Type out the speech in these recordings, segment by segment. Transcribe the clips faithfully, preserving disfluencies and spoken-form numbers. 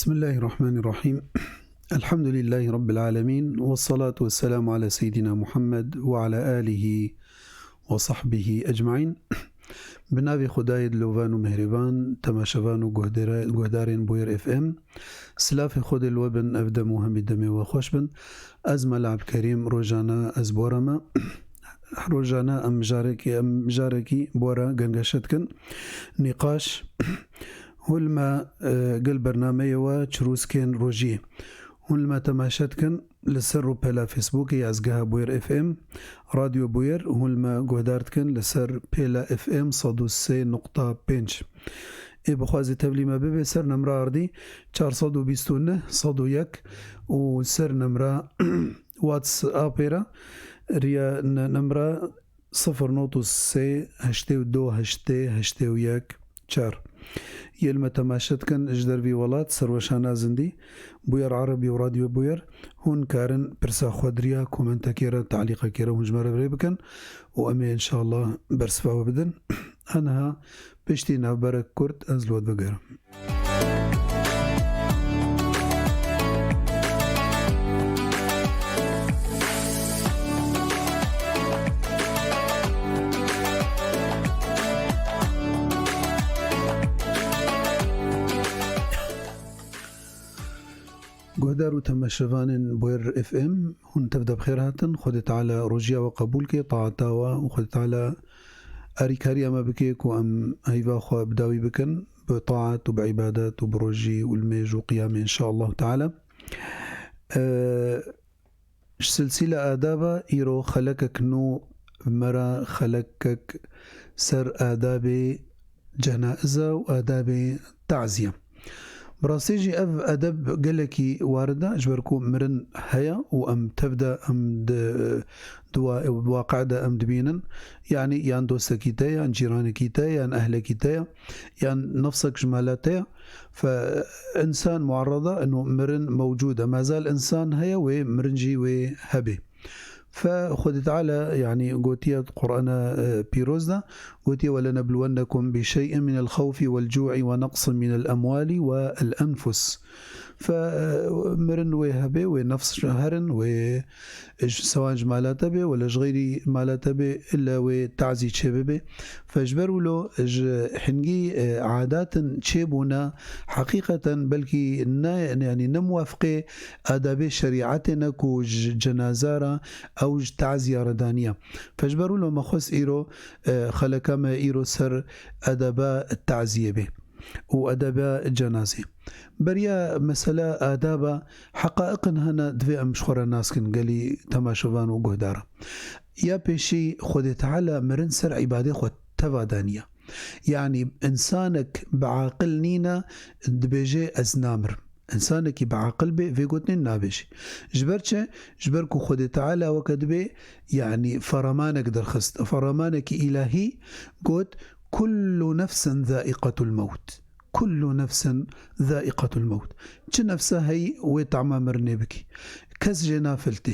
بسم الله الرحمن الرحيم. الحمد لله رب العالمين، والصلاة والسلام على سيدنا محمد وعلى آله وصحبه أجمعين. Bi navê Xwedayê dilovan û mehrêban, temaşevan û guhdera-, guhdarên Bûyer F M, silafê Xwedê li we bin, ev dem û hemî demê we xweş bin. Ez Mela Ebdkerîm, rojane ez bi we re me. Rojane em mijarekî, em mijarekî bi we re gengeşe dikin. Nîqaş, hûn li me, e, gel bernameyê we Çirûskên Rojiyê. Hûn li me temaşe dikin li ser rûpela Facebookê ya Ezgeha Bûyer F M, Radyo Bûyer, hûn li me guhdar dikin li ser pêla F M sed û sê nokta pênc. Ê bixwazî tevlî me bibe ser nemra ardî çar sed û bîst û neh sed û yek û ser nemra WhatsAppê re, riya ne-, nemra sifir not û sê heştê û du heştê heştê û yek çar. Yê li me temaşe dikin ji dervî welat, serweşana zindî, Bûyer Erebî û Radyo Bûyer, hûn karin pirsa xwe di riya komentekê re, talîqekê re hûn ji me re bi rê bikin û em ê înşallah bersiva we bidin. Aniha piştî navberek kurt ez li we dibigerim. Guhdar û temaşevanên Bûyer F M, hûn tev de bi xêr hatin. Xwedê Teala rojiya we qebûl ke, taeta we, û Xwedê Teala arîkariya me bike ku em heyva xwe bi dawî bikin bi taet û bi îbadet û bi rojî û li mêj û qiyamê, înşaallah teala. Ee, ji silsîla adaba îro xelekek nû me re xelekek ser adabê cenaiza û adabê taziya. Bi rastî jî ev edeb gelekî warid e, ji ber ku mirin heye û em tev de em di, di wa-, waqe de em dibînin, yanî yan dostekî te, yan cîranekî te, yan ehlekî te ye, yan nefsek ji mala te ye. Fe însan muarrada eno mirin mewcûd e. Mazal însan heye wê mirin jî wê hebê. Fe Xwedê Teala, yanî, gotiye di Qur'ana, e, pîroz de, gotiye, "Welenebluwennekum bi şey'in minel xawfi wel cu'i ve naqsin minel emwali wel enfus." Fe, e, mirin wê hebe, wê nefs herin, wê ji sewan ji mala te bê, wele ji xeyrî mala te bê, illa wê tazî çê bibe. Fe ji ber wilo ji hingî, e, adatin çêbûne, heqîqeten belkî ne, yanî ne muwafiqê adabê şerîetê ne ku ji cenaza re ew ji taziya re daniye. Fe ji ber wilo me xwest îro, e, xeleka me îro ser edeba taziyê bê û edeba cenazê. Beriya mesela adaba heqaiqin hene divê em ji xwe re nas kin gelî temaşevan û guhdaran. Ya pêşî Xwedê Teala mirin ser îbadê xwe teva daniye. Yanî însanek bi aqil nîne dibêje ez namirim. Însanekî bi aqil bê vê gotinê nabêje. Ji ber çi? Ji ber ku Xwedê Teala weke dibê, yanî feramanek derxist. Feramanekî îlahî got, "Kullu nefsin zaiqetul mewt." "Kullu nefsin zaiqetul mewt." Çi nefse heyî wê tama mirinê bikî. Kes jê nafiltê.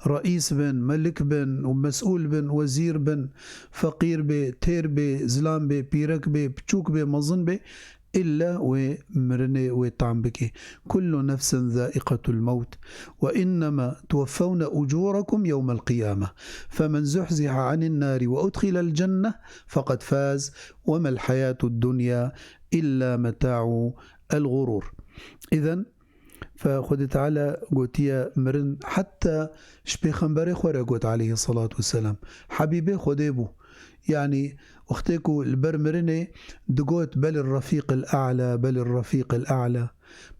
Reîs bin, melik bin û mesûl bin, wezîr bin, feqîr bê, têr bê, zilam bê, pîrek bê, piçûk bê, mezin bê, illa wê mirinê wê tam bikê. "Kullu nefsin zaiqetul mewt. Ve innema tuweffewne ucûrekum yewmel qiyame. Femen zuhziha anin nari ve udxilel cenne feqed faz. Ve mel hayatud dunya illa meta'u el ğurur." Îzen, Fe Xwedê Teala gotiye mirin, heta ji pêxemberê xwe re got, aleyhisselatu vesselam. Hebîbê Xwedê bû. Yanî, wextê ku li ber mirinê digot, "Belir refîqil a'la, belir refîqil a'la."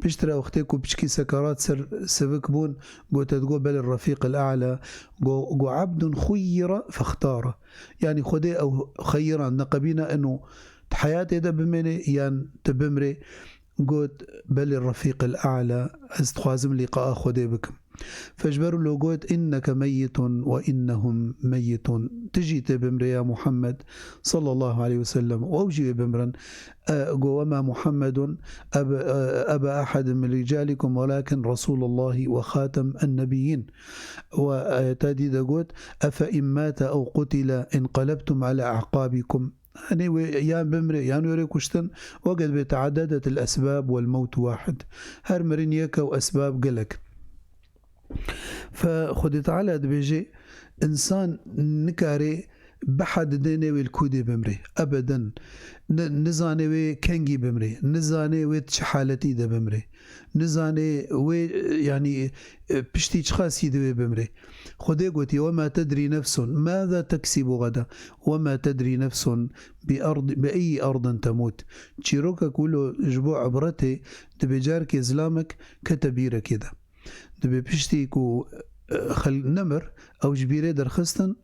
Piştre wextê ku piçkî sekerat ser sivik bûn, gote digot, "Belir refîqil a'la." Go, go, "Abdun xuyyira fextara." Yanî, Xwedê ew xeyirand, neqebîne eno di heyatê de bimêne yan di bimrê. Got, "Belê refîqil a'la, ez dixwazim lîqaa Xwedê bikim." Fe ji ber wilo got, "Inneke meyyitun ve innehum meyyitun." Tu jî tê bimrê ya Muhammed sallallahu aleyhi ve sellem. Û ew jî wê bimrin. E, go, "Ve ma Muhammedun ebe, e, ebe ahadin min ricalikum velakin Resulullahi ve xatem en nebiyyin." Ve ayeta dî de got, "Efe in mate ew qutile inqalebtum ala a'qabikum." Yanî wê yan bimrê, yan wê rê kuştin, weke dibê teaddedet el esbab wel mewt wahid. Her mirin yek e û esbab gelek. Fe Xwedê Teala dibêje, însan nikarê bihedidê nê wê li kûdê bimrê. Ebeden. Ni-, nizanê wê kengî bimrê. Nizanê wê çi haletî de bimrê. Nizanê wê, yanî, piştî çiqasî divê bimrê. Xwedê gotiye, "Wema tedrî nefsun maza teksîbu gada, wema tedrî nefsun bi ard-, bi eyî ardin temût." Çîrokek wilo ji bo ibretê, dibê carkê zilamek kete bîrekê de. Dibê piştî ku, e, xel-, nemir, ew ji bîrê derxistin,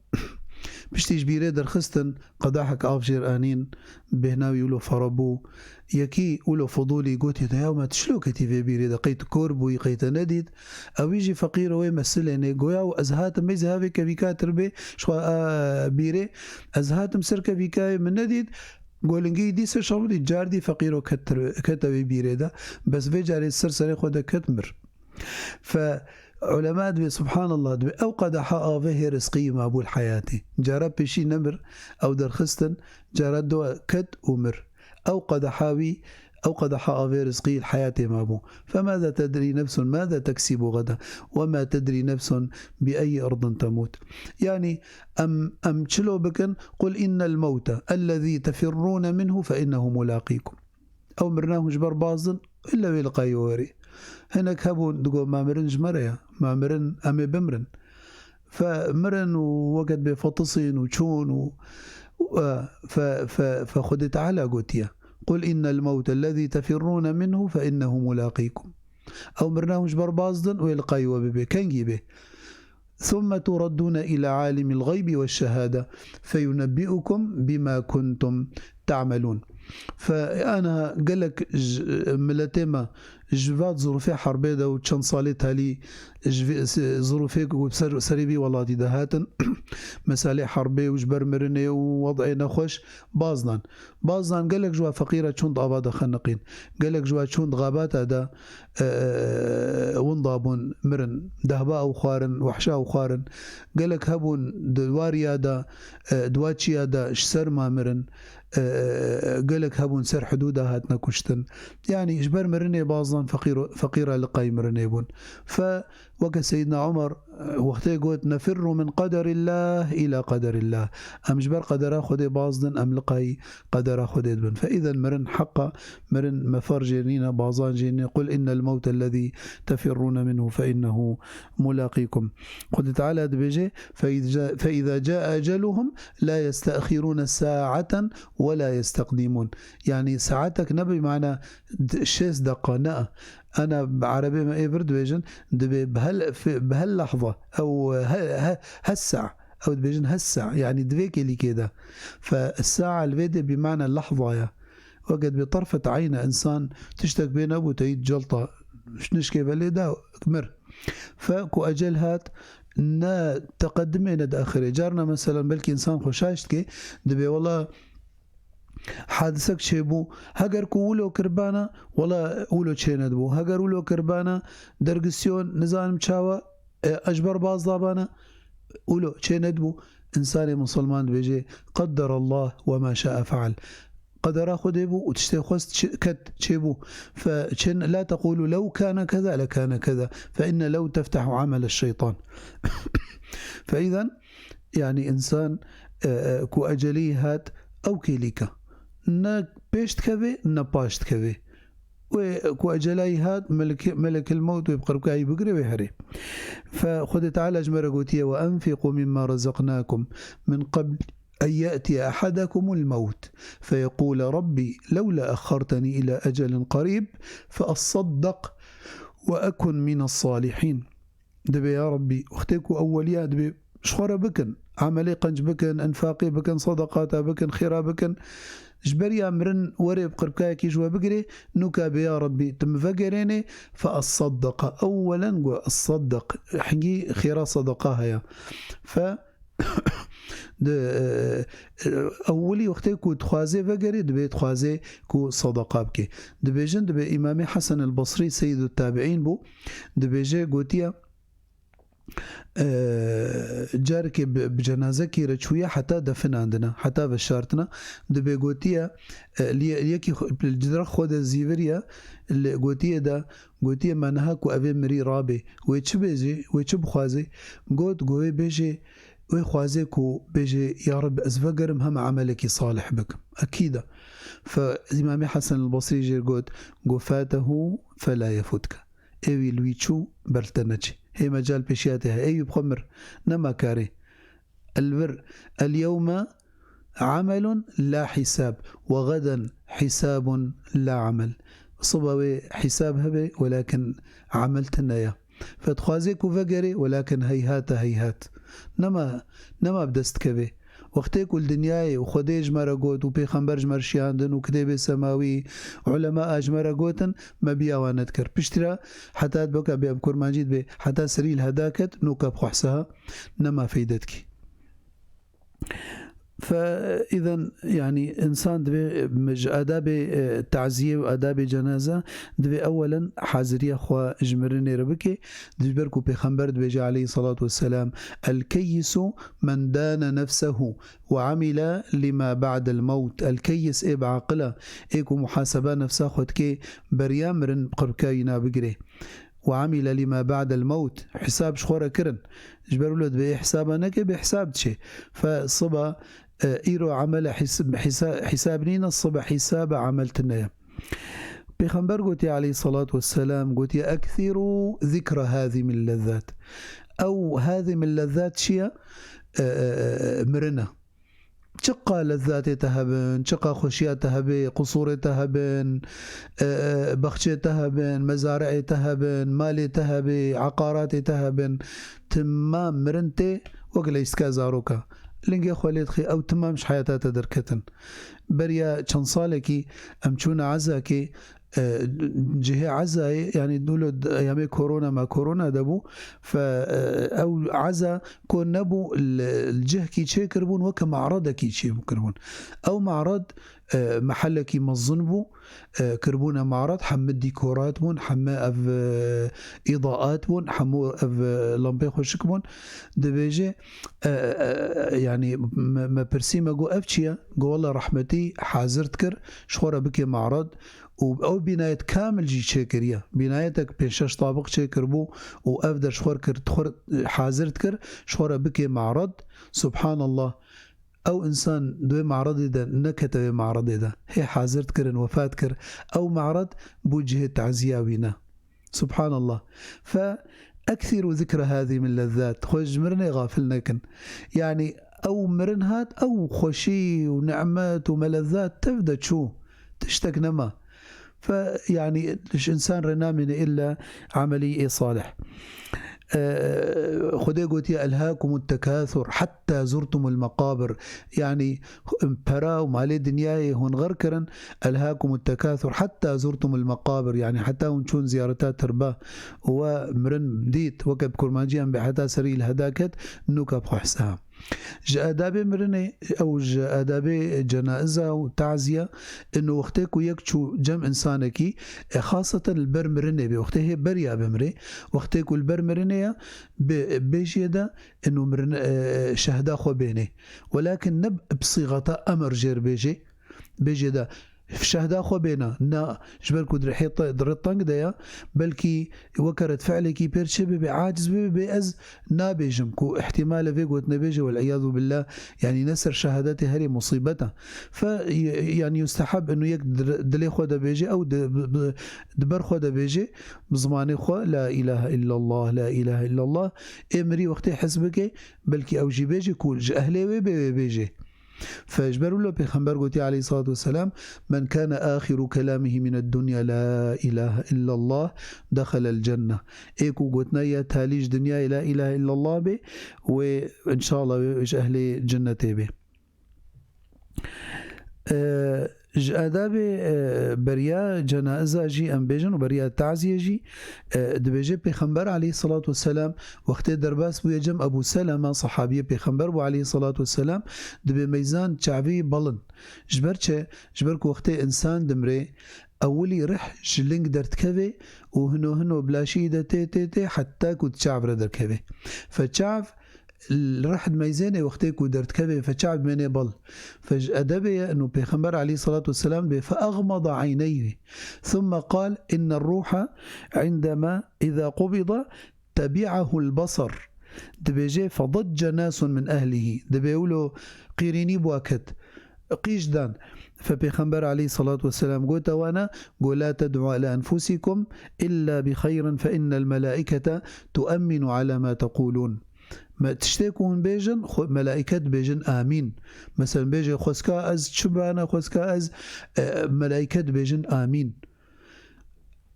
piştî ji bîrê derxistin, qedahek av jêr anîn, bêhna wî wilo fere bû. Yekî wilo fidûlî gotiye, "De ya me tu çilo ketî vê bîrê de, qey tu kor bûyî, qey te nedît?" Ewî jî feqîr e, wê mesilênê, goya û ez hatim, bê zihavê kevîka tir bê, ji xwe, e, bîrê, ez hatim ser kevîkayê min nedît, golingî dîse şewitî, cardî feqîro ket tir-, kete wê bîrê de, bes vê carê ser serê xwe de ket mir. Fe ulema dibê, subhanallah, dibê ew qedeha avê hê rizqî mabû li heyatê. Cara pêşî nemir, ew derxistin, cara dua ket û mir. Ew qedeha wî, ew qedeha avê rizqî li heyatê mabû. Femaza tedrî nefsun maza teksîbu gada, wema tedrî nefsun bi eyî ardin temût. Yanî em, em çilo bikin, "Qul innel mewte ellezî tefirrûne minhu fe innehu mulaqîkum." Ew mirina hûn ji ber bazdin, illa wê li qayî werê. Hinek hebûn, digot, "Ma mirin ji me re ye, ma mirin em ê bimrin." Fe mirin û weke dibê fetisîn û çûn û, û, e, fe, fe, fe Xwedê Teala gotiye, "Qul innel mewte ellezî tefirrûne minhu fe innehu mulaqîkum." Ew mirina hûn ji ber bazdin, wê li qayî we bibê. Kengî bê? "Thumme tureddûne îlâ alîmil ğeybî weşşehâde feyunebbi'ukum bîmâ kuntum te'melûn." Fe, aniha gelek ji, miletê me ji va zirûfê herbê de û çend salê talî ji vê, se-, zirûfê ku ser, serê vî welatî de hatin, meselê herbê û ji ber mirinê û wed'ê nexweş bazdan. Bazdan gelek ji wa feqîra çûn di ava de xeniqîn. Gelek ji wa çûn di xabata de, e, e, winda bûn, mirin. Dehba ew xwarin, wehşa ew xwarin. Gelek hebûn di wariya de, e, di waçiya de ji ser ma mirin. E, e, e, gelek hebûn ser hidûda hatine kuştin. Yanî ji ber mirinê bazdan feqîro-, feqîra li qey mirinê bûn. Fe weke Seyyidna Umar, e, wextê got, "Nefirru min qederillah ila qederillah." Em ji ber qedera Xwedê bazdin, em li qey qedera Xwedê dibin. Fe îzen mirin heqa, mirin mefer jê nîne, bazan jê nîne. "Qul innel mewte ellezî tefirrûne minhu fe innehu mulaqîkum." Xwedê Teala dibêje, "Fe îza, fe îza caa eceluhum la yeste'xirûne sa'aten we la yesteqdîmûn." Yanî saetek ne bi mana d-, şêst deqa, ne. Ana bi erebê me ê vir dibêjin, dibê bi hel, fi, bi hel lehza, ew he, he, hessa, ew dibêjin hessa, yanî di vê kêlîkê de. Fe saa li vê de bi mana lehza ye. Weke dibê terfet eyne, însan tiştek pê nebû, te yî celta, ji nişkê ve lê da, mir. Fe ku ecel hat, ne teqedimê ne diaxirê. Carna meselen belkî însan xwe şaş dike, dibê wela hadisek çêbû. Heger ku wilo kiribana, wela wilo çênedibû. Heger wilo kiribana, dergisiyon, nizanim çawa, e, ez ji ber baz dabana, wilo çênedibû. Însanê misilman dibêje, "Qedderallah we ma şa'a feal." Qedera Xwedê bû û tiştê xwest çi-, ket, çêbû. Fe çin, "La teqûlû lew kâne keza le kâne keza." Fe inne lew teftehu amele şeytan. Fe îzen, yanî însan, e, e, ku ecelî hat, ew kêlîka. Ne pêş dikeve, ne paş dikeve. Wê ku eceleyî hat, melek-, melekil mewt wê bi qirkayî bigire, wê herê. Fe Xwedê Teala ji me re gotiye, "Ve enfiqû mimma razaqnakum min qabl en ye'tiye ahadekumul mewt feyeqûle Rabbî lewla exxertenî ila ecelin qerîb fe esaddeq ve ekun mines salihîn." Dibê, ya Rabbî, wextê ku ewweliya dibê ji xwe re bikin, emelê qenc bikin, enfaqê bikin, sedeqata bikin, xêra bikin, ji beriya mirin were bi qirpkayekî ji we bigirê, nûka bê, ya Rabbî, tu min vegerênê, fe esaddeqa. Ewwelen got esaddeq, hingî xêra sedeqa heye. Fe di, e, e, ewwelî wextê ku dixwazê vegerê, dibê dixwazê ku sedeqa bike. Dibêjin, dibê Îmamê Hesen el Basrî Seyyidut Tabiîn bû, dibêje, gotiye, E, carekê bi, bi cenazekî re çûye heta definandina, heta veşartina, dibê gotiye, e, li ye-, yekî xwe, li cira xwe de zîviriye, li gotiye de, gotiye, me niha ku evê mirî rabê, wê çi bêjê, wê çi bixwazê? Got, go wê bêjê, wê xwazê ku bêjê, ya Reb, ez vegerim hema emelekî salih bikim. Ekîd e. Fe Îmamê Hesen el Basrî jê got, go, fatehu fela yefutka. Ê wî li wî çû, ber li te neçê. Hê mecal pêşiya te heye. Ê wî bi xwe mir. Nema karê. El vir, el yewme amelun la hisab. Ve geden hisabun la amel. Siba wê hisab hebe, welakin amel tune ye. Fe dixwazê ku vegerê, welakin heyhata heyhat. Nema, nema bi dest kevê. Wextê ku li dinyayê û Xwedê ji me re got û Pêxember ji me re şiyandin û kitêbê semawî, ulema a ji me re gotin, me biya wan nedikir. Piştî re heta dibeka bê bi kurmancî dibê, heta serî li heda ket, noka bi xwe hisa, nema feyde dikî. Fe, îzen, yanî, însan divê, e, ji adabê, e, taziyê û adabê cenaza divê ewelen haziriya xwe ji mirinê re bike. Ji ber ku Pêxember dibêje aleyhissalatu vesselam, "El keyyisu men dane nefsehu ve amile lima ba'del mewt." El keyyis ê bi aqil e, ê ku muhaseba nefsa xwe dike, beriya mirin qirka wîna bigire. "Ve amile lima ba'del mewt." Hesab ji xwe re kirin. Ji ber wilo dibê hesaba neke, bê hesab diçe. Fe siba, e, îro amele his-, hisa-, hesab nîne, sibe hesaba amel tune ye. Pêxember gotiye aleyhissalatu vesselam, gotiye, "Ekthîrû zikra hâzimil lezzat." Ew hâzimil lezzat çi ye? E, e, e, mirin e. Çiqa lezzatê te hebin, çiqa xweşiya te hebe, qusûrê te hebin, e, e, baxçê te hebin, mezari'ê te hebin, malê te hebe, eqaratê te hebin, timam mirin tê, wek leyska zaroka. Lingê xwe lê dixê, ew timam ji heyata te derketin. Beriya çend salekî em çûne ezakê, e, cihê ezayê, yanî dûlo d-, eyamê korona me korona de bû, fe, e, ew eza ku nebû li, li cihkî çêkiribûn, weke maredekî çêbû kiribûn. Ew mared, e, mehelekî mezin bû, e, kiribûne mared, hemû dîkorat bûn, hemû ev, e, îdaat bûn, hemû ev, e, lampê xweşik bûn. Dibêje, e, e, e, yanî me, me pirsî, me got, ev çi ye? Got, wela rehmetî hazir dikir, ji xwe re bike mared, û ew bînayet kamil jî çêkiriye. Bînayetek pênc şeş tabiq çêkiribû û ev der ji xwe kir, xwe hazir dikir, ji xwe re bikê mared. Subhanallah. Ew însan di wê maredê de nekete wê maredê de. Hê hazir dikirin, wefat kir. Ew mared bû cihê taziya wî ne. Subhanallah. Fe ekthîrû zikra hâzî min lezzat. Xwe ji mirinê xafil nekin. Yanî ew mirin hat, ew xweşî û nimet û melezzat tev de çû. Tiştek nema. Fe, yanî, ji însan re namîne îlla emelî ê salih. Ee, Xwedê gotiye, "Elhâkumut tekâthur hatta zurtumul meqabir." Yanî, pera û malê dinyayê hûn xir kirin, "Elhâkumut tekâthur hatta zurtumul meqabir." Yanî, heta hûn çûn ziyareta tirba û we mirin dît, weke bi kurmancî em bê heta serî li heda ket, nûka bi xwe hisa. Ji adabê mirinê, ew ji adabê cenaiza û taziya, ino wextê ku yek çû cem insanekî, e, xaseten li ber mirinê bê, wextê hê beriya bimirê, wextê ku li ber mirinê ye, bi, bêjiyê de, ino mirin, e, şehda xwe bênê. Welakin ne bi sîxeta emir jêr bêjê, bêjê de, şehda xwe bêne, na, ji ber ku di rihê te-, di rê teng de ye, belkî weke red fi'lekî pêr çê bibe, aciz bibe, bê ez nabêjim ku ihtimal e vê gotinê bêje, wel iyadu billah, yanî ne ser şehadetê herî musîbet e. Fe, y-, yanî yustehab inu yek dir-, dilê xwe de bêje, ew di, bi, bi, di ber xwe de bêje, bi zimanê xwe, la ilahe illallah, la ilahe illallah, ê mirî wextê hes bike, belkî ew jî bêje ku ji ehlê wê bê wê bêje. Fe ji ber wilo Pêxember gotiye aleyhissalatu vesselam, "Men kâne âxiru kelâmihi mined dunya la ilahe illallah, dexelel cenne." Ê ku gotina ya talî ji dinyayê la ilahe illallah bê, wê, înşallah, wê ji ehlê cennetê bê. E, ji adabê, e, beriya cenaiza jî em bêjin û beriya taziyê jî, e, dibêje Pêxember aleyhissalatu vesselam wextê derbas bûye cem Ebû Selema, sahabiyê Pêxember bû aleyhissalatu vesselam, dibê meyzan çavî balin. Ji ber çi? Ji ber ku wextê insan dimrê, ewilî rih ji ling derdikeve û hino hino bi laşî de tê tê tê heta ku di çav re derkeve. Fe çav rih dimeyzêne wextê ku derdikeve, fe çav dimêne bal. Fe ji edebê ye, ino Pêxember aleyhissalatu vesselam dibê, "Fe axmada eyneyhi, thumme qal, inne ruha indema iza qubida tebi'ahu l-basar." Dibêje, "Fedacce nasun min ehlihi." Dibê wilo qîrînî bûa ket. Qîj dan. Fe Pêxember aleyhissalatu vesselam gote wana, go, "La ted'u ala enfusikum illa bi xeyrin fe innel melaikete tuemminu ala ma tequlun." Me, tiştê ku hûn bêjin, xwe, melaiket dibêjin amîn. Meselen bêje, "Xwezka ez çi bana, xwezka ez", e, melaiket dibêjin amîn.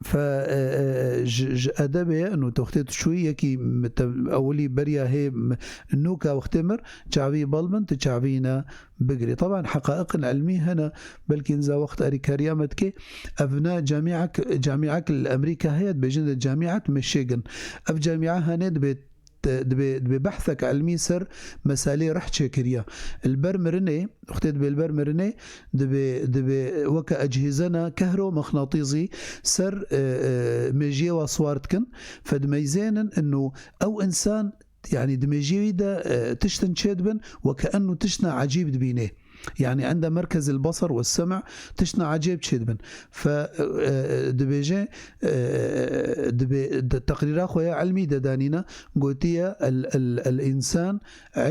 Fe, e, e, ji, ji edebê ye, ino tu wextê tu çûyî yekî mete-, ewilî beriya hê m-, nûka wextê mir, çavî bal bin, tu çavî ne bigirî. Taban heqaiqin ilmî hene, belkî niza wext erîkariya me dike. Ev ne camîak, camîak li Emerîka heye, dibêjin de camîat Michigan. Ev camîa hene dibê te-, dibê, dibê behsek ilmî ser meselê rih çêkiriya. Li ber mirinê, wextê dibê li ber mirinê, dibê, dibê weke echîzena kehro mexnatîzî ser, e, e, mêjiyê wa siwar dikin. Fe dimeyzênin ino ew insan, yanî di mêjiyê wî de, e, tiştin çêdibin, weke eno tiştna ecîb dibînê. Yanî ende merkezil basar we sem' tiştna ecêb çêdibin. Fe, e, e, dibêje, e, dibê, de, teqrîra xwe ya ilmî de danîne, gotiye, "El, el, el insan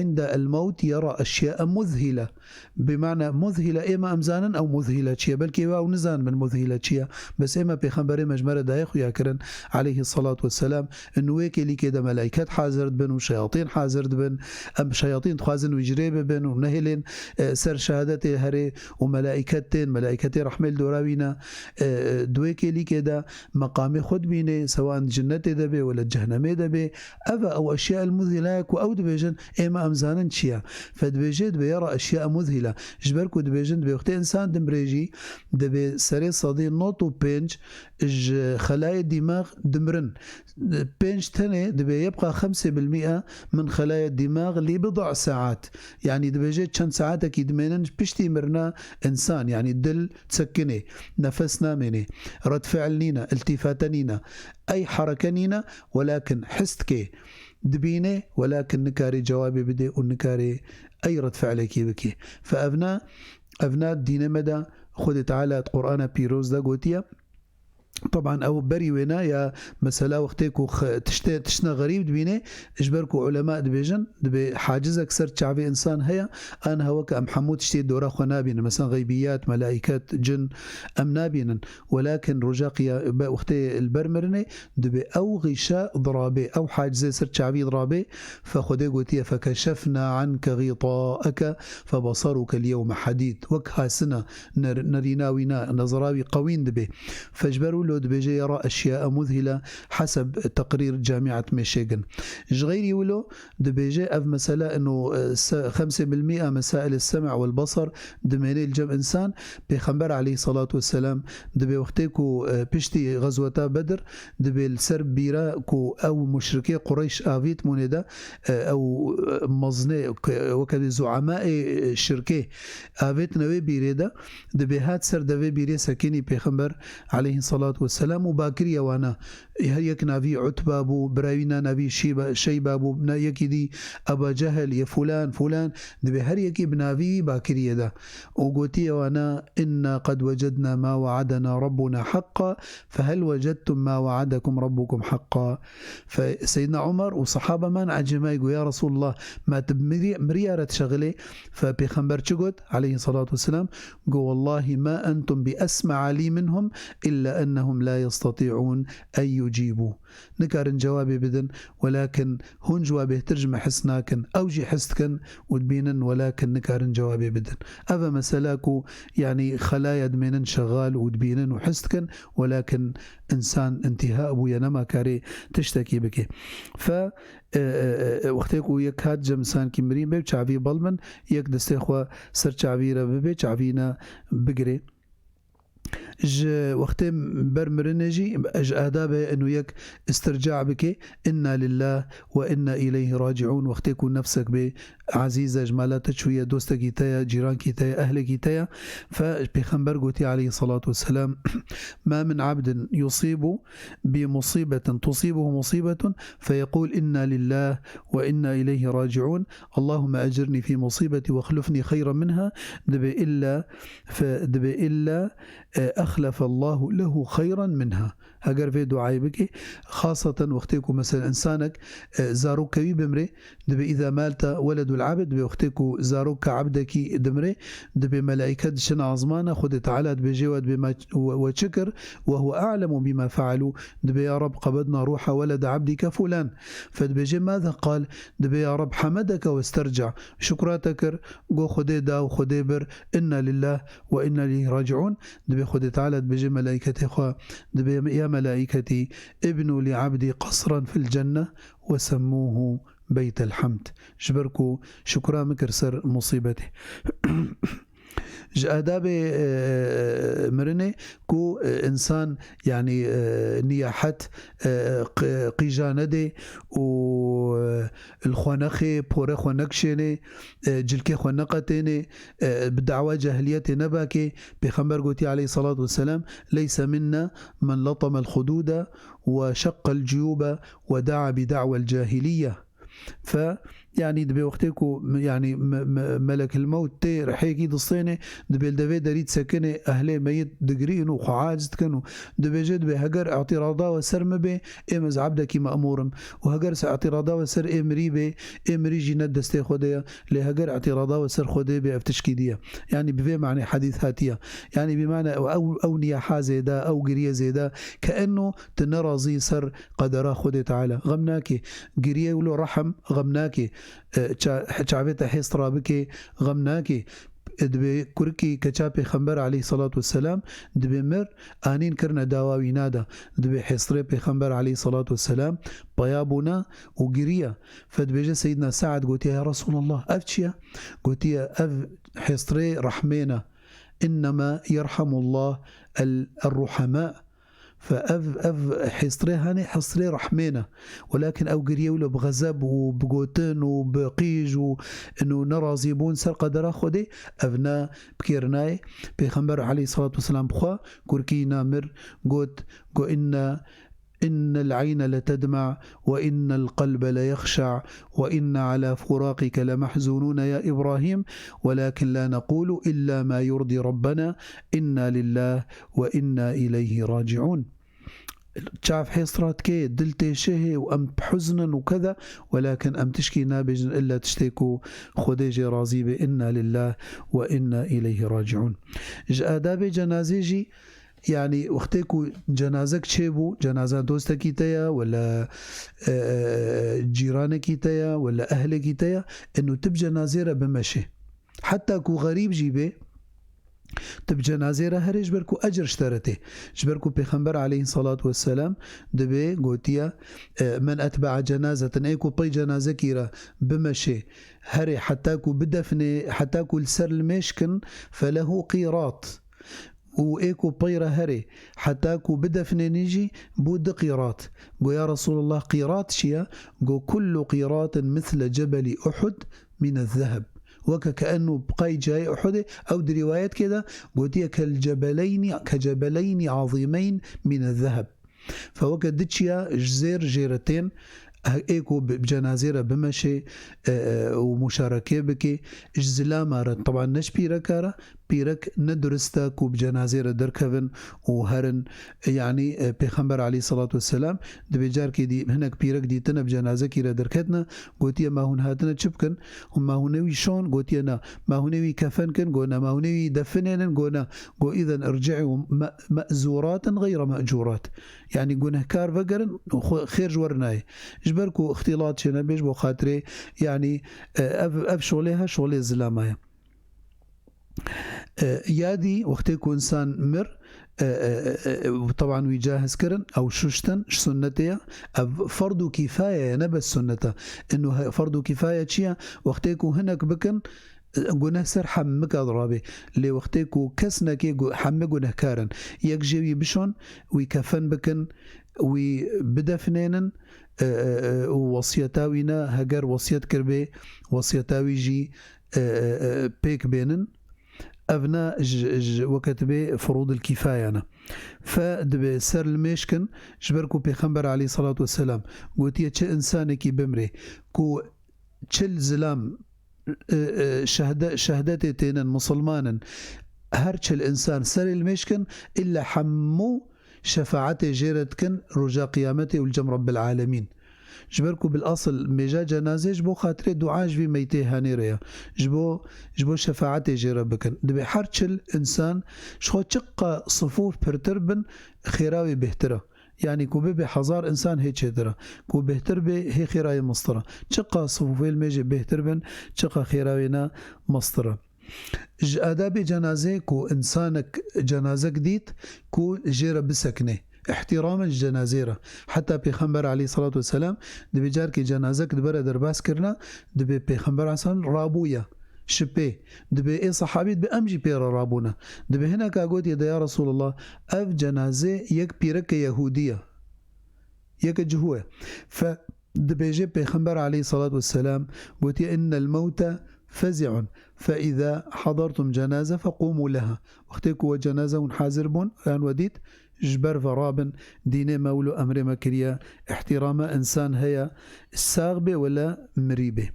inde el mewt yera eşya muzhile." Bi mana muzhile, êma em zanin ew muzhile çi ye. Belkî ew nizanibin muzhile çi ye. Bes êma pêxemberê me ji me re daye xuya kirin, aleyhissalatu vesselam. Û wê kêlîkê de melaiket hazir dibin û şeyatîn hazir dibin. Em şeyatîn dixwazin wî ji rê bibin û nehêlên, e, ser şehadetê herê û melaiket tên, melaiketê rehmê li dora wî ne. E, e, di wê kêlîkê de meqamê xwe dibînê, sewan di cinnetê de bê wele di cehnemê de bê. Ev e ew eşya el muzhîla ye ku ew dibêjin, êma em zanin çi ye. Fe dibêje, dibê yera eşya muzhîla. Ji ber ku dibêjin, dibê wextê insan dimrê jî, dibê serê sedî nod û pênc ji xelayê dîmax dimirin. Pênc tenê dibê yebqa xemsê bil mîe min xelayê dîmax lî bid'a saat. Yanî dibêje çend saetekî dimênin piştî mirina însan, yanî dil disekinê, nefes namênê, redfi'l nîne, îltîfate nîne, ey hereke nîne, welakin his dike, dibîne, welakin nikarê cewabê bidê û nikarê ey redfi'lekî bike. Fe evna, evna dînê me de Xwedê Teala di Qur'ana Pîroz de gotiye, Teban ew berî wêne ya mesela wextê ku xe-, tiştê, tiştine xerîb dibîne, ji ber ku ulema dibêjin, dibê hacizek ser çavê însan heye, an hewe ke em hemû tiştê dora xwe nabînin. Mesela xeybiyat, melaiket, cin, em nabînin. Welakin roja qiya-, be-, wextê li ber mirinê, dibê ew xîşe dirabê, ew hacizê ser çavî dirabê, fe Xwedê gotiye, "Fekeşefna anke xîtaeke febesaruke l-yewme hadîd." Wek hasina, ner-, nerîna wî na, nezera wî qewîn dibê. Fe ji ber wilo dibêje yera eşya muzhîle heseb teqrîr Camîet Mêşêgin. Ji xeyrî wilo dibêje ev mesele ino, e, se-, xemsê bil mîa mesailê sem' wel basar dimêne li cem însan. Pêxember aleyhissalatu vesselam dibê wextê ku, e, piştî xezweta Bedr dibê li ser bîra ku ew muşrikê Qureyş avît mûnê de, e, ew, e, mezinê, ke-, weke dê zuamaê, e, şirkê avêtine wê bîrê de, dibê hat ser devê bîrê sekinî Pêxember aleyhissalatu vesselam û bakiriye wana. Her yek navî Utba bû, birayî na navî Şîba-, Şeyba bû, na yekî dî Eba Cehil, ye fulan, fulan, dibê her yekî bi navî wî bakiriye de. Û gotiye wana, "Inna qed wecedna ma we'adena Rabbuna heqqa, fehel wecedtum ma we'adekum Rabbukum heqqa." Fe Seyyidna Umar û sehaba man ecêmayî got, "Ya Resulullah, ma tu mirî-, miriyare dişexilê?" Fe Pêxember çi got? Aleyhissalatu vesselam, got, "Wallahi ma entum bi esme'a li minhum illa ennehu هم لا يستطيعون أن يجيبوا. Nikarin cewabê bidin, welakin hûn ji wa bêhtir ji me hez nakin. Ew jî hez dikin û dibînin, welakin nikarin cewabê bidin. Ev e mesela ku, yanî, xelaya dimênin şexal û dibînin û hez dikin, welakin însan întiha bûye, nema karê tiştekî bike. Fe, e, e, e, wextê ku yek hat cem însankî mirî be, çavî bal bin, yek destê xwe ser çavî re bibe, çavî ne bigire. Ji wextê ber mirinê jî ji adabê inu yek istirca bike, "Inna lillah ve inna ileyhi raciun." Wextê ku nefsek bê, ezîz e, ji mala te çûye, dostekî te ye, cîrankî te ye, ehlekî te ye. Fe Pêxember gotiye aleyhissalatu vesselam, "Ma min abdin yusibu bi musibetin, tusibuhu musibetun, feyequl inna lillah ve inna ileyhi raciun. Allahümme ecirni fi musibeti ve hlufni xeyran minha." Dibe illa fe-, dibe illa, e, "Ahlafallahu lehu xeyran minha." Heger vê duayê bike, xaseten wextê ku mesela însanek, e, zaroka wî bimre, dibe "Îza mate weledul abd", dibe wextê ku zaroka ebdekî dimre, dibe melaîket diçin azmana, Xwedê Teala dibêje we, dibe me, we, we çi kir? "Ve huve a'lemu bima fealû", dibe "Ya Reb, qebedna ruha welede abdike fulan." Fe dibêje, "Maza qal?" Dibe "Ya Reb, hemedeke westerca", şukra te kir, got, "Xwedê da û Xwedê bir, inna lillah ve inna ileyhi raciun." Dibe Xwedê Teala dibêje melaîketê xwe, dibe, "Ya melaîketî, ibnu li abdî qasran fil cenne ve semmûhu beytel hamd." Ji ber ku şukra min kir ser musîbetê. Ji adabê, e, mirinê ku, e, însan, yanî, e, niyahet, e, qi-, qîja nedê û, e, li xwe nexê, pore xwe nekişênê, e, cilkê xwe neqetênê, e, bi dawa cahiliyetê nebakê. Pêxember gotiye aleyhissalatu vesselam, "Leyse minna men latamel hudude ve şeqqel cuyube ve daa bi da'wel cahiliye." Fe, yanî dibe wextê ku, yanî me-, me-, melekil mewt tê rihêkî distêne, dibe li devê derî disekine, ehlê meyit digirîn û xwe aciz dikin û dibêje, dibe, "Heger îtîrada we ser min bê, ê ez ebdekî me'mûr im. Û heger se îtîrada we ser ê mirî bê, ê mirî jî ne destê Xwedê ye. Lê heger îtîrada we ser Xwedê bê, ev tişkî dî ye." Yanî bi vê manê hedîs hatiye. Yanî bi mane ew, ew, ew niyaha zêde, ew giriye zêde, ke enno tu nerazî ser qedera Xwedê Teala. Xem nake. Giriye wilo rehm xem nake. E, ça-, çavê te hêst rabike, xem nake. E, dibe kurkî keça Pêxember aleyhissalatu vesselam, dibe mir, anîn kirine dawa wîna de. Dibe hêstirê Pêxember aleyhissalatu vesselam peya bûne û giriye. Fe dibêje Seyyidina Se'd gotiye, "Ya Resulallah, ev çi ye?" Gotiye, "Ev hêstirê rehmê ne. İnnema yerhamullah el, er-ruhema." Fe ev, ev hêstirê hene, hêstirê rehmê ne. Welakin ew giriye wilo bi xezeb û bi gotin û bi qîj û ino nerazîbûn ser qedera Xwedê, ev ne bi kêr nayê. Pêxember aleyhissalatu vesselam bi xwe kurkî namir got, go inne, "Innel eyne letedma ve innel qelbe leyexşa ve inne ala furaqike lemehzunune ya İbrahim, velakin la nequlu illa ma yurdi Rabbena, inna lillah ve inna ileyhi raciun." Çav hêst radike, dil têşehê û em bi huzn in û keda, welakin em tişkî nabêjin illa tiştê ku Xwedê jê razî be, inna lillah ve inna ileyhi raciun. Ji adabê cenazê jî, yanî wextê ku cenazek çêbû, cenaza dostekî te ye, wela, e, e, cîranekî te ye, wela ehlekî te ye, inu tu bi cenazê re bimeşê. Heta ku xerîb jî bê, tu bi cenazê re herê, ji ber ku ecir ji te re tê. Ji ber ku Pêxember aleyhissalatu vesselam dibê gotiye, e, "Men etbe'a cenazetin", ê ku pey cenazekî re bimeşê, herê heta ku bidefnê, heta ku li ser limêj kin, "felehu qîrat." Û ê ku pey re herê heta ku bidefnênî jî bû du qîrat. Go, "Ya Resulallah, qîrat çi ye?" Go, "Kullu qîratin misle cebelî Uhud mine zeheb." Weke ke enû bi qey cayê Uhudê, ew di rîwayetke de gotiye, "Kel cebeleynî, ke cebeleynî azîmeyn mine zeheb." Fe weke du çiya ji zêr jê re tên, ê ku bi, bi cenazê re bimeşê, e, e, û muşareke bike, ji zilama re, teban ne ji pîreka re, pîrek ne durist e ku bi cenazê re derkevin û herin. Yanî, e, Pêxember aleyhissalatu vesselam dibê carkê dî hinek pîrek dîtine bi cenazekî re derketine, gotiye, "Ma hûn hatine çi bikin?" Hûn ma hûnê wî şon? Gotiye, "Na." "Ma hûnê wî kefen kin?" Go, "Na." "Ma hûnê wî definênin?" Go, "Na." Go, "Îzen irci'û me-, me'zûratin gayre me'cûrat." Yanî gunehkar vegerin, xwe-, xêr ji we re nayê. Ji ber ku îxtîlat çênebê, ji bo xatirê, yanî, e, ev, ev şolê he, şolê zilama ye. E, yadî wextê ku însan mir, e, e, e, e, teban wî cahiz kirin, ew şuştin, ji sunnetê ye. Ev ferdu kîfaye ye, ne bes sunnet e. Ino he-, ferdu kîfaye çi ye? Wextê ku hinek bikin, e, guneh ser hemika dirabê. Lê wextê ku kes neke, gu-, hemî gunehkar in. Yek jê wî bişon, wî kefen bikin, wî bidefinênin, e, e, e, û wesiyeta wî ne, heger wesiyet kiribê, wesiyeta wî jî, e, e, e, pêk bênin. Ev ne ji, ji weke dibê furûdil kîfaya ne. Fe dibê ser limêj kin, ji ber ku Pêxember aleyhissalatu vesselam gotiye, çi însanekî bimrê ku çil zilam, e, e, şehde-, şehdetê tênin, musulman in, her çil însan serê limêj kin, illa hemû şefaetê jê re dikin roja qiyametê û li cem Rabbil Alemîn. Ji ber ku bil asil mêja cenazê ji bo xatirê dua ji vî meytê henê re ye. Ji bo, ji bo şefaetê jê re bikin. Dibê her çil însan ji xwe çiqa sifûf pirtir bin, xêra wê bêhtir e. Yanî ku bibe hezar însan hê çêtir e. Ku bêhtir bê, hê xêra wê mestir e. Çiqa sifûfê limêjê bêhtir bin, çiqa xêra wê ne mestir e. Ji adabê cenazê ku însanek cenazek dît ku jê re bisekine. Îhtîramen ji cenazê re. Heta Pêxember aleyhissalatu vesselam dibê carkê cenazek dibere derbas kirina, dibê Pêxember aleyhisselam rabûye. Şipê. Dibê ê sahabî dibê em jî pê re rabûne. Dibê hineka gotiye de, "Ya Resulallah, ev cenazê yek pîreke Yehûdî ye. Yeke cihû ye." Fe dibêje Pêxember aleyhissalatu vesselam gotiye, "Innel mewte fezi'un, fe iza hadartum cenaze fequmu leha." Wextê ku we cenaze hûn hazir bûn, yan we dît, ji ber ve rabin, dînê me wilo emrê me kiriye, îhtîrama însan heye, sax bê wele mirî bê.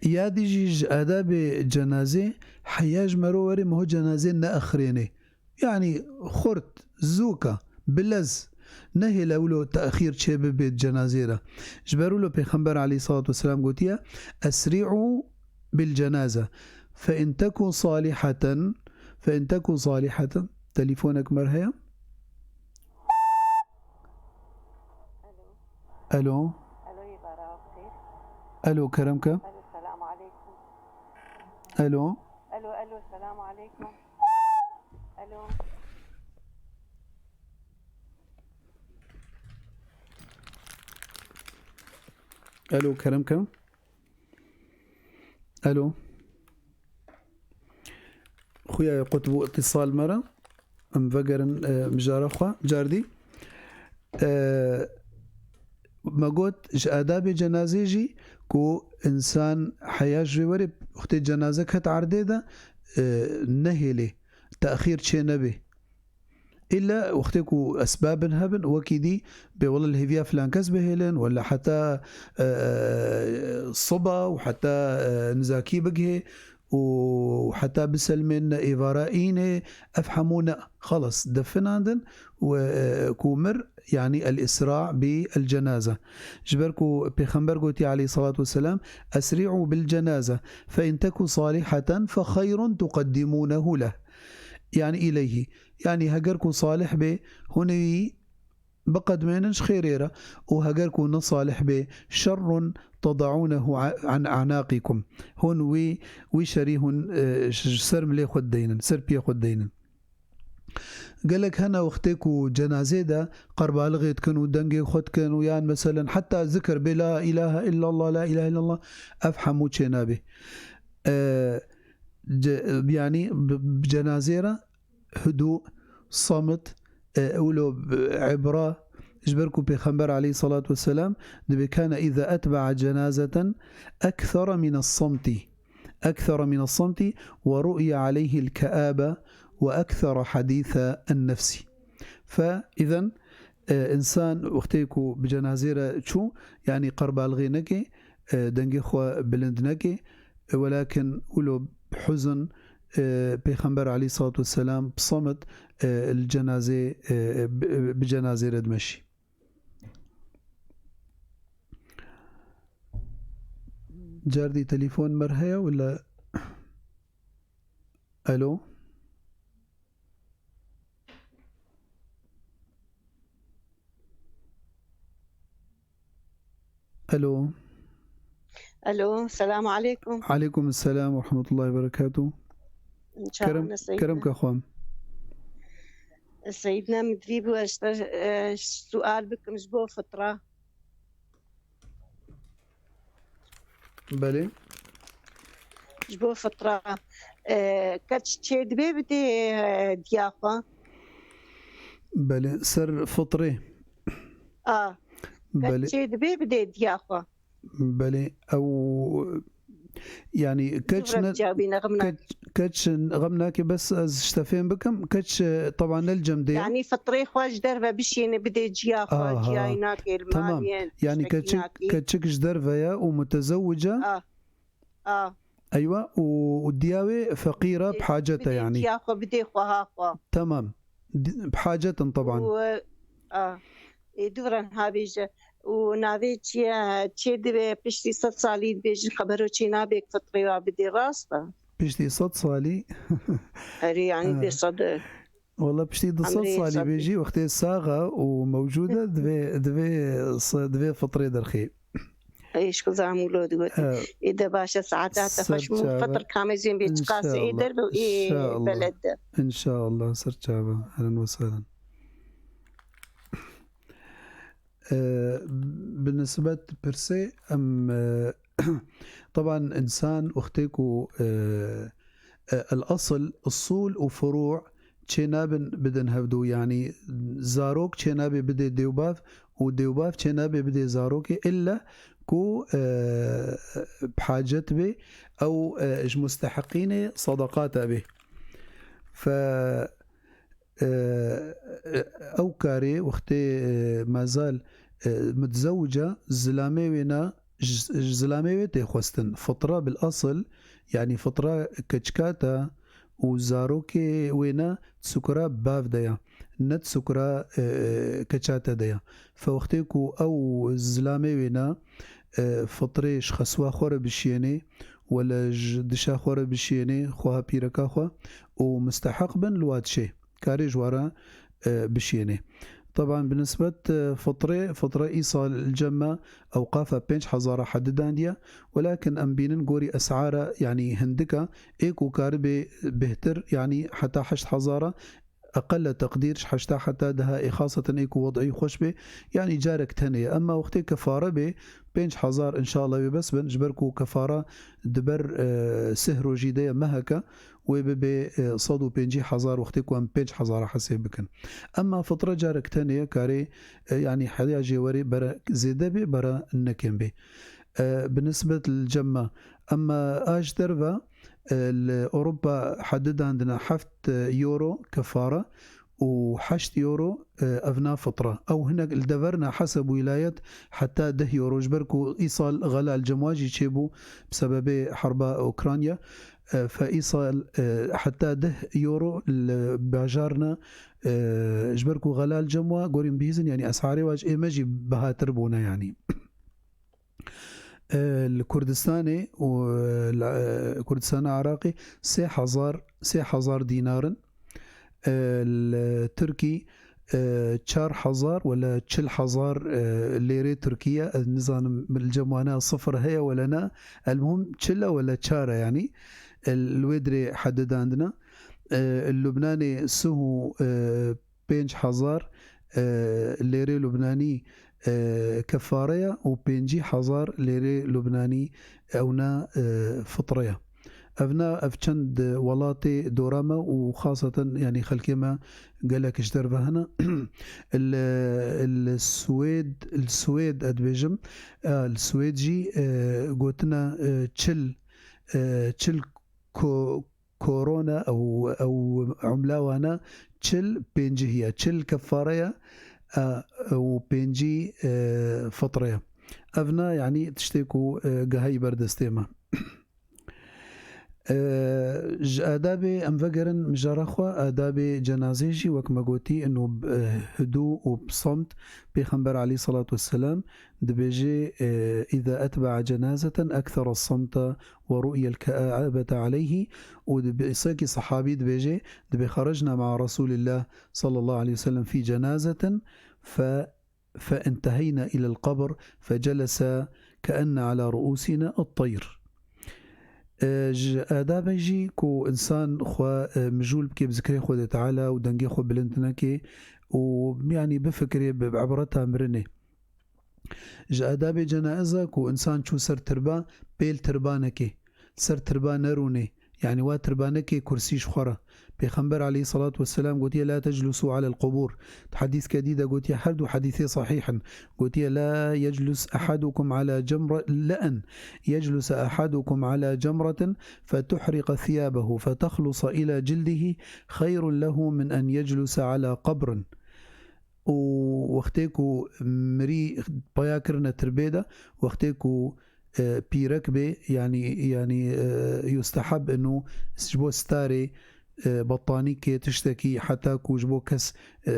Ya dî jî ji adabê cenazê, heya ji mero werê meho cenazê neexirênê. Yanî xurt, zûka, bilez, nehêle wilo texîr çê bibe cenazê re. Ji ber wilo Pêxember aleyhissalatu vesselam gotiye, "Esri'u bil cenaze, fe in tekun saliheten, fe in tekun saliheten." Telîfonek mer heye? Alo. Alo. Alo, kerem ke. Alo, selamu aleykum. Alo. Alo, alo, selamu aleykum. Alo. Alo, kerem ke. Alo. Xuya ye qut bû îtisal me re. Em vegerin, e, mijara xwe cardî. E, me got, ji adabê cenazê jî ku însan heya ji vê werê, wextê cenaze ket erdê de, e, nehêlê, texîr çê nebê. Îlla wextê ku esbabin hebin, wekî dî bê wele li hêviya filan kes bihêlin, wele heta, e, siba û heta, e, nizakî bigihê û heta biselmên êvara înê, ev hemû ne, xelas, definandin û, e, ku mir, yanî el-îsra' bi el-cenaze. Ji ber ku Pêxember gotiye aleyhissalatu vesselam, "Esri'u bil cenaze, fe in teku saliheten fe xeyrun tuqeddimunehu leh." Yanî ileyhi. Yanî heger ku salih bê, hûn wî biqedmênin ji xêrê re û heger ku ne salih bê, şerrun teda'ûnehu a-, an a'nâqikum. Hûn wî, wî şerî hûn, e, ji ser milê xwe dideynin, ser piyê xwe dideynin. Gelek hene wextê ku cenazê de qerbalixê dikin û dengê xwe dikin û yan meselen heta zikir bê la ilahe illallah, la ilahe illallah, ev hemû çênabê. E, ce-, yanî bi, bi cenazê re hudû, samit, e, wilo, e, îbra, ji ber ku Pêxember aleyhissalatu vesselam dibê, "Kane îza etbe'a cenazeten ekthara mine samtî, ekthara mine samtî ve ru'iye aleyhil ke'abe ve ekthara hadîse en nefsî." Fe, îzen, e, însan wextê ku bi cenazê re çû, yanî qerbalixê neke, e, dengê xwe bilind neke, e, welakin wilo huzn, e, Pêxember aleyhissalatu vesselam bi samit, e, li cenazê, e, bi, bi cenazê re dimeşî. Cerdî telefon mer heye wila? Alo? Alo. Alo, selamu aleykum. Aleykum selam ve rahmetullahi ve berekatuhu. Çawa Kerem, ne Seyîd kerem ne? Ke xwem. Seyîd ne, min divî bû ez te, e, sual bikim ji bo fitra. Belê. Ji bo fitra, e, keç çê dibê bidê, e, diya xwe? Belê, ser fitrê. A. Belê. Keç çê dibê bidê diya xwe? Belê, ew, yanî, keç Zû re ne, cawî ne, xem nake. Keç, keç xem nake, bes ez ji te fêm bikim, keç, e, teban ne li cem dê ye. Yanî fitrê xwe ji derve bişîne bidê ciya xwe, Aha. Ciyayî nake, li Tamam. Malê, Yanî tiştekî keçik, nakê. Keçik ji derve ye û mutezewic e. A. A. Eywa, û, û diya wê feqîr e, Bidê, bi hacet e bidê yanî. Ciya xwe, bidê xweha xwe. Tamam. Di-, bi hacet in teban. Û, a, ê, dû re niha bêje. Û navê çi ye? Çê dibe piştî sed salî dibêjin xebero çê nabe fitrê wa bidê, rast e? Piştî sed salî? Erê, yanî Ha. Dê sed. Wala piştî du sed Emrê salî sed. Bêjî, wextê sax e û mewcûd e, divê, divê, divê fitrê derxê. Ê, ji ku zam û lo digot. E, Ê de baş e, saeta te xweş û fitr kamezên bê çiqas ê derve û ê beled de. Înşallah, ser çava. Ehlen ve sehlen. E, bi nisbet pirsê em, e, teban însan wextê ku, e, e, el asl, usûl û furû çênabin bidin hevdû, yanî zarok çênabe bidê dêwbav û dêwbav çênabe bidê zarokê, illa ku, e, bi hacet bê ew, e, ji mustehiqînê sadaqata bê. Fe, e, e, ew karê wextê, e, mezal, e, mutzewica, zilamê wê na, ji, ji zilamê wê tê xwestin. Fitra bil asl, yanî fitra keçika te û zarokê wê ne di sukura bav de ya, ne di sukura, e, keça te de ya. Fe wextê ku ew zilamê wê ne, e, fitrê ji xeswa xwe re bişiyênê, wele ji dişa xwe re bişiyênê, xweha pîreka xwe û musteheq bin li wa dişê. Karê ji wa re, e, bişiyênê. Teban bi nisbet, e, fitrê, fitra îsal li cem me ewqafa pênc hezara hedidandiye. Welakin em bînin gorî esara, yanî hindika, ê ku karibê bêhtir, yanî heta heşt hezara, eqelle teqdîr ji heşta heta deha ê xaseten ê ku wed'î xweş bê, yanî carek tenê ye. Emma wextê kefare bê, pênc hezar înşallah wê bes bin, ji ber ku kefara di ber, e, sih rojî de ye meheke, wê bibe, e, sed û pêncî hezar wextê ku em pênc hezara hesêb bikin. Emma fitre carek tenê ye karê, e, yanî heya jê werê bere zêde bê, bere nekêm bê. E, bi nisbet li cem me. Emma a ji derve, e, li Ewropa hedidandine heft euro kefare û heşt euro, e, evna fitra. Ew hinek li deverna heseb wîlayet heta deh euro, ji ber ku îsal xela li cem wa jî çêbû bi sebebê herba Ukrayna. E, fe îsal, e, heta deh euro li bajarna, e, ji ber ku xela li cem wa gorî min bihîzin, yanî esarê wa ji ê me jî bihatir bûne yanî. E, li Kurdistanê û, e, li, e, Kurdistana Iraqê sê hezar, sê hezar dînar in. E, li Tirkî, e, çar hezar wele çil hezar, e, lêrê Tirkî ye. Ez nizanim li cem wana sifir heye wele ne. Elmuhim çil e wele çar e yanî. E, li wê dirê hedidandina. E, li Lubnanê sih û, e, pênc hezar, e, lêrê Lubnanî, e, kefare ye û pêncî hezar lêrê Lubnanî ewna, e, fitre ye. Evna, ev çend welatê dora me û xaseten, yanî xelkê me gelek ji derve hene. Li, li Swêd, li Swêd ez dibêjim, e, li Swêd jî, e, gotine, e, çil, e, çil ko-, korona ew, ew umla wana çil pêncî ye, çil kefare ye, e, û pêncî, e, fitre ye. Evna, yanî tiştê ku, e, gehayî ber destê me. E, ji adabê em vegerin mijara xwe, adabê cenazê jî wek me gotî, inu bi, e, hidû û bi samt. Pêxember aleyhissalatu vesselam dibêje, e, "Îza etbe'a cenazeten ekthera samta ve ru'yel ke'abete aleyhi." Û dibe-, sekî sahabî dibêje, dibê, "Xerejna ma'a Resulillah sallallahu aleyhi ve sellem fî cenazetin fe, fe inteheyna ilel qabr fe celese ke'enne ala ru'usina et-teyr." E, ji adabê jî ku insan xwe, e, mijûl bike bi zikrê Xwedê Teala û dengê xwe bilind neke û, yanî, bifikirê bi, bi ebreta mirinê. Ji adabê cenaiza ku insan çû ser tirba, pêl tirba neke, ser tirba nerûnê, yanî wa tirba neke kursî ji xwe re. Pêxember aleyhissalatu vesselam gotiye, "La teclusu alel qubur." Di hedîskê dî de gotiye, her du hedîsê sahîh in. Gotiye, "La yeclus ahadukum ala cemre-, la en yeclusa ahadukum ala cemretin fetuhriqa thiyabehu fetexlusa ila cildihi xeyrun lehu min en yeclusa ala qabrin." Û wextê ku mirî paya kirine tirbê de, wextê ku, e, pîrek bê, yanî, yanî, e, yusteheb inu ji bo starê, e, betanîkê tiştekî, heta ku ji bo kes, e,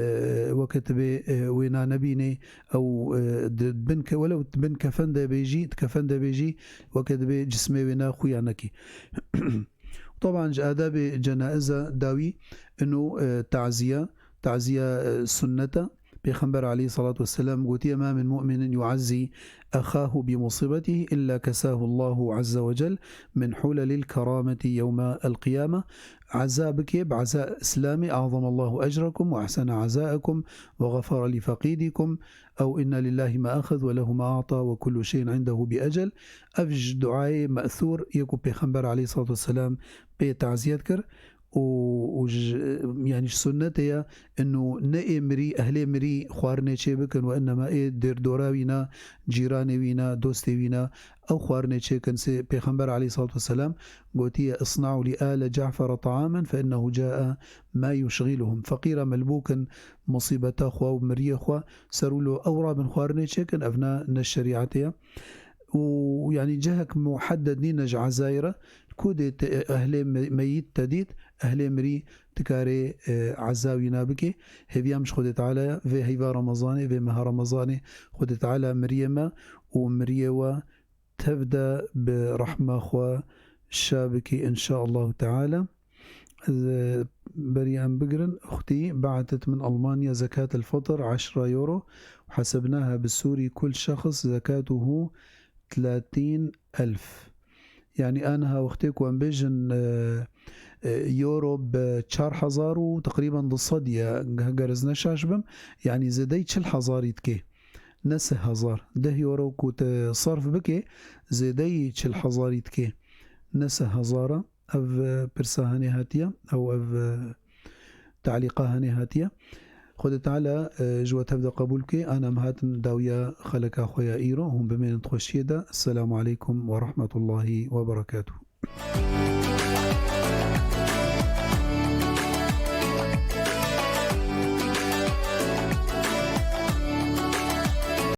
weke dibê, e, wêna nebînê, ew, e, di bin ke-, welew di bin kefen de bê jî, di kefen de bê jî, weke dibê cismê wêna xuya nekî. Teban ji adabê cenaiza dawî inu, e, taziya, taziya, e, sunneta. Pêxember aleyhissalatu vesselam gotiye, "Ma min mu'minin yu'azzi ahahu bi musibatihi illa kasahu Allahu azze ve cel min hulelil kerameti yevme el qiyame." Eza bike bi eza Îslamê, "Azamallahu ecrakum ve ahsene azaakum ve gafara li faqidikum." Ew, "Inna lillahi ma axez ve lehu ma a'ta ve kullu şeyin indehu bi ecel." Ev ji duayê me'thûr yê ku Pêxember aleyhissalatu vesselam pê taziyet kir û, û ji, yanî ji sunnetê ye, inu ne ê mirî, ehlê mirî xwarinê çê bikin, we innema ê dêrdora wîna, cîranê wîna, dostê wîna, ew xwarinê çêkin. Sê Pêxember aleyhissalatu vesselam gotiye, "Isna'u li ale Ca'fere ta'amen fe innehu ca'a ma yuşgiluhum." Feqîra melbûkin musîbeta xwe û miriyê xwe ser wilo ew rabin xwarinê çêkin, ev ne, ne şerîetê ye. Û, yanî, cihek muhedded nîne ji ezayê re, ku dê te, ehlê me-, meyît te dît, ehlê mirî dikarê, e, eza wîna bike. Hêviya min ji Xwedê Teala ye, vê heyva Remezanê, vê meha Remezanê, Xwedê Teala miriyê me û miriyê we tev de bi rehma xwe şa bike, înşaallahu teala. Ez, e, berî em bigirin, uxtî بعثت من ألمانيا زكاة الفطر عشرة يورو وحسبناها بالسوري كل شخص زكاته ثلاثين ألف. Yanî aniha wextê ku em bêjin, e, e, euro bi çar hezar û teqrîben du sed ye, heger ez ne şaş bim, yanî zêdeyî çil hezarî dike. Ne sih hezar. Deh euro ku te sarf bike, zêdeyî çil hezarî dike. Ne sih hezar e. Ev, e, pirsa hene hatiye, ew ev, e, talîqa hene hatiye. Xwedê Teala, e, ji we tev de qebûl bike. Ana em hatin dawiya xeleka xwe ya îro. Hûn bimênin di xweşiyê de. Esselamu aleykum ve rahmetullahi ve berekatuhu.